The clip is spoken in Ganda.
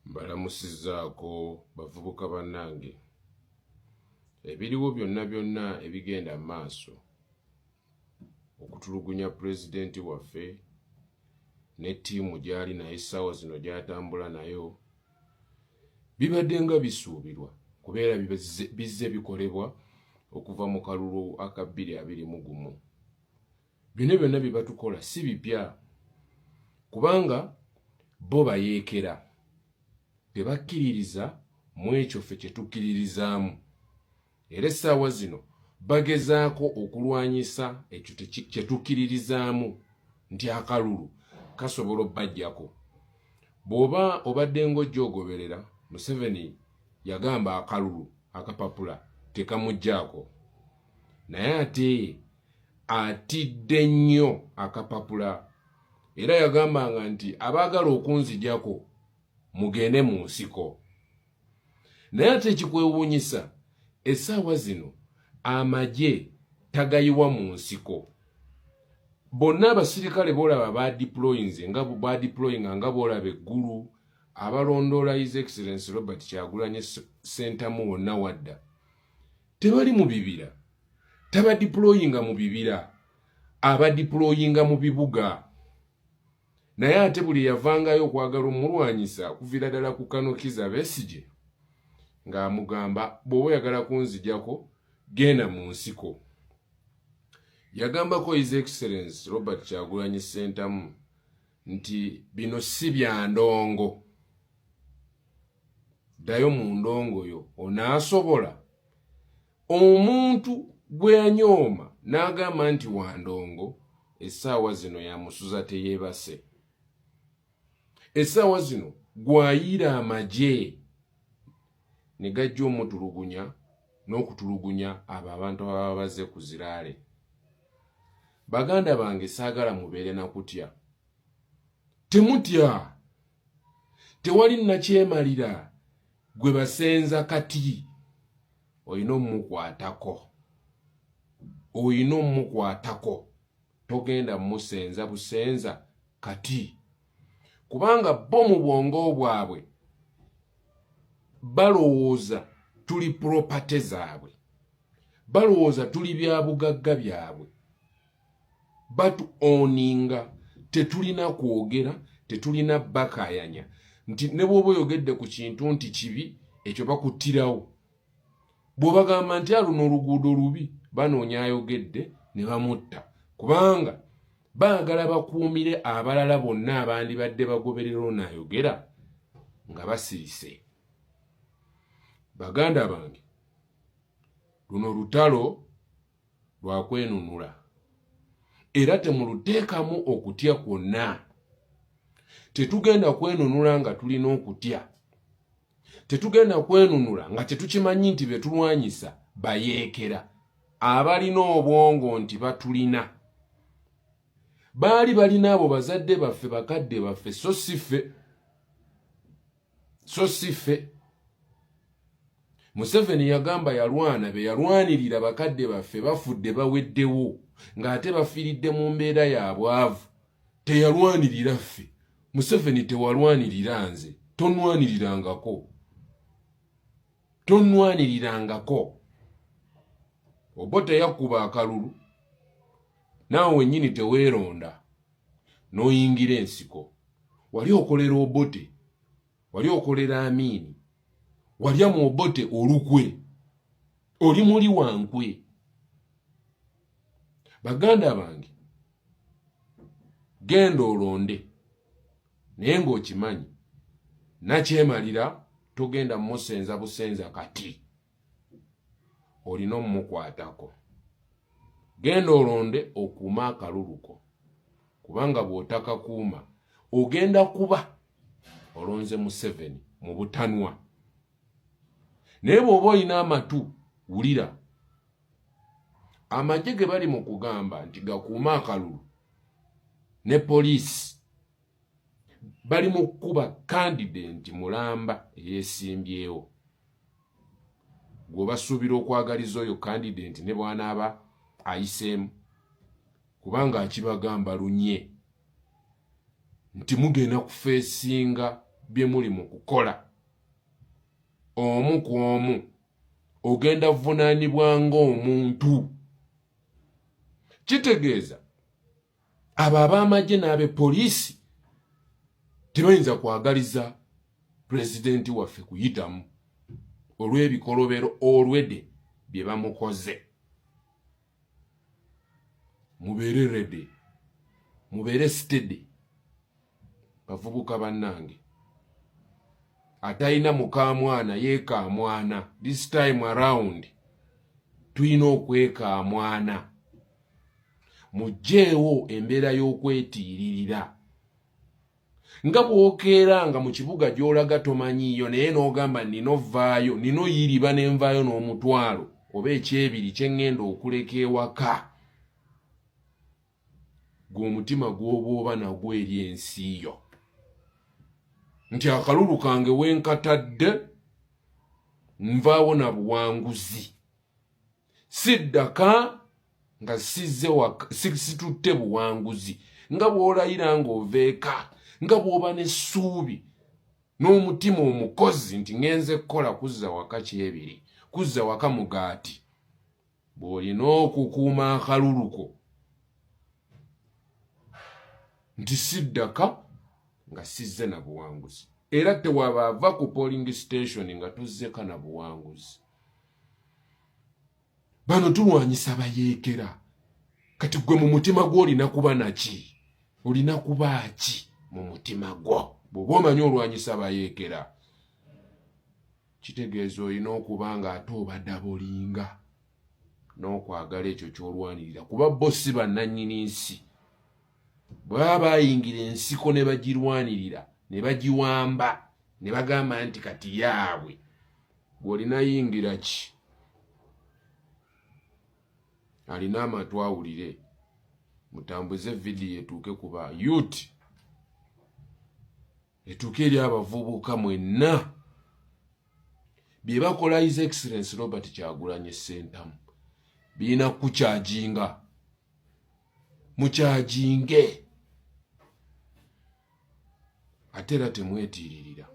Mbalamusizzaako bavubuka bannange. Ebiriwo byonna byonna ebigenda mu maaso okutulugunya pulezidenti waffe ne ttiimu gy'ali naye essaawa zino gy'atambula nayo bibadde nga bisuubirwa kubeera bizze bikolebwa okuva mu kalulu aka 2021. Bino byonna bye batukola si bipya kubanga bo bayeekera tebakkiririza mu ekyo ffe kye tukkiririzaamu era essaawa zino bagezaako okulwanyisa ekyo kye tukkiririzaamu nti akalulu kasobola obbajjako. Bw'oba obadde ng'ojja ogoberera, Museveni yagamba akalulu akapapula tekamuggyako naye ate atidde nnyo akapapula era yagambanga nti abaagala okunzijako mugende mu nsiko naye ate ekikwewuunyisa essaawa zino amagye tagayiwa mu nsiko bonna abasirikale bolaba badeployinze nga badeployinga nga bolaba eggulu abalondoola His Excellency Robert Kyagulanyi Ssentamu wonna wadda tebali mu bibira tabadiployinga mu bibira abadiployinga mu bibuga naye ate buli eyavangayo okwagala omulwanyisa okuviira ddala ku kano Kiza Besigye ng'amugamba bw'oba oyagala kunzijako genda mu nsiko yagambako His Excellence Robert Kyagulanyi Ssentamu nti bino si bya ndongo ddayo mu ndongo yo onaasobola omuntu gwe yanyooma n'agamba nti wa ndongo essaawa zino yamusuza teyeebase essaawa zino gwayiira amagye ne gajja omutulugunya n'okutulugunya abo abantu ababa bazze ku ziraale baganda bange saagala mubeere na kutya temutya tewali nakyemalira gwe basenza kati olina omukwatako olina omukwatako togenda musenza busenza kati kubanga bo mu bwongo bwabwe balowooza tuli property zaabwe balowooza tuli byabugagga byabwe batu oninga tetulina kwogera tetulina bakayanya nti ne bwoba oyogedde ku kintu nti kibi ekyo bakuttirawo bw'obagamba nti aluno oluguudo lubi banoonya ayogedde ne bamutta kubanga baagala bakuumire abalala bonna abandibadde bagoberera ono ayogera nga basirise baganda bange luno lutalo lwa kwenunula era temuluteekamu okutya kwonna tetugenda kwenunula nga tulina okutya tetugenda kwenunula nga tetukimanyi nti betulwanyisa bayeekera abalina obwongo nti batulina baali balina abo bazadde baffe bakadde baffe so si ffe so si ffe Museveni yagamba yalwana be yalwanirira bakadde baffe bafudde baweddewo ng'ate bafiiridde mu mbeera ya bwavu teyalwanirira ffe Museveni tewalwanirira nze tonwanirirangako tonwanirirangako oba teyakuba akalulu naawe wennyini teweeronda n'oyingira ensiko wali okolera Obote wali okolera Amiini walya mu Obote olukwe oli muli wankwe baganda bange genda olonde naye ng'okimanyi nakyemalira togenda musenza busenza kati olina omukwatako genda olonde okuume akaluluko kubanga bw'otakakuuma ogenda kuba olonze Museveni mu butanwa naye bw'oba olina amatu wulira amagye ge bali mu kugamba nti gakuume akalulu ne poliisi bali mu kukuba kandidenti mulamba eyeesimbyewo gwe basuubira okwagaliza oyo kandidenti ne bw'anaaba ayiseemu kubanga akibagamba lunye nti mugenda kufeesinga Bye muli mu kukola omu ku omu, ogenda vunaanibwa ng'omuntu. Kitegeeza abo ab'amagye n'abepoliisi tebayinza kwagaliza pulezidenti waffe kuyitamu olw'ebikolobero olwede bye bamukoze. Mubeere ready, mubeere steady, bavubuka bannange. Atalina mukamwana yeekaamwana. This time around tulina okwekaamwana. Mugjeewo embeera y'okwetiiririra nga bw'okeera nga mu kibuga gy'olaga tomanyiiyo, naye n'ogamba, "Nina ovaayo, nina oyiriba nenvaayo n'omutwalo oba ekyebiri kyeŋŋenda okuleka ewaka." Gwe omutima gw'oba oba nagwo eri ensi yo nti akalulu kange wenkatadde nvaawo na buwanguzi, siddaka nga sizze situtte buwanguzi. Nga bw'olayira ng'ova eka, nga bw'oba n'essuubi n'omutima omukozi nti ŋŋenze kukola kuzza waka kyebiri, kuzza waka mugaati, bw'olina okukuuma akaluluko nti siddaka nga sizze na buwanguzi. Era tewaba ava ku polling station nga tozzeka na buwanguzi. Bano tulwanyisa bayeekera. Kati gwe mu mutima gwo olina kuba naki? Olina kuba ki mu mutima gwo? Bw'oba omanyi olwanyisa bayeekera, kitegeeza olina okuba nga ate obadabolinga n'okwagala ekyo ky'olwanirira, kuba bo si bannannyini nsi. Bwe baba bayingira ensiko ne bagirwanirira ne bagiwamba ne bagamba nti kati yaabwe, gw'olina yingira ki? Alina amatu awulire. Mutambuze vidiyo etuuke ku ba youth, etuuke eri abavubuka mwenna. Bye bakola His Excellence Robert Kyagulanyi Ssentamu birina kukyajinga. Mukyajinge, ate era temwetiiririra.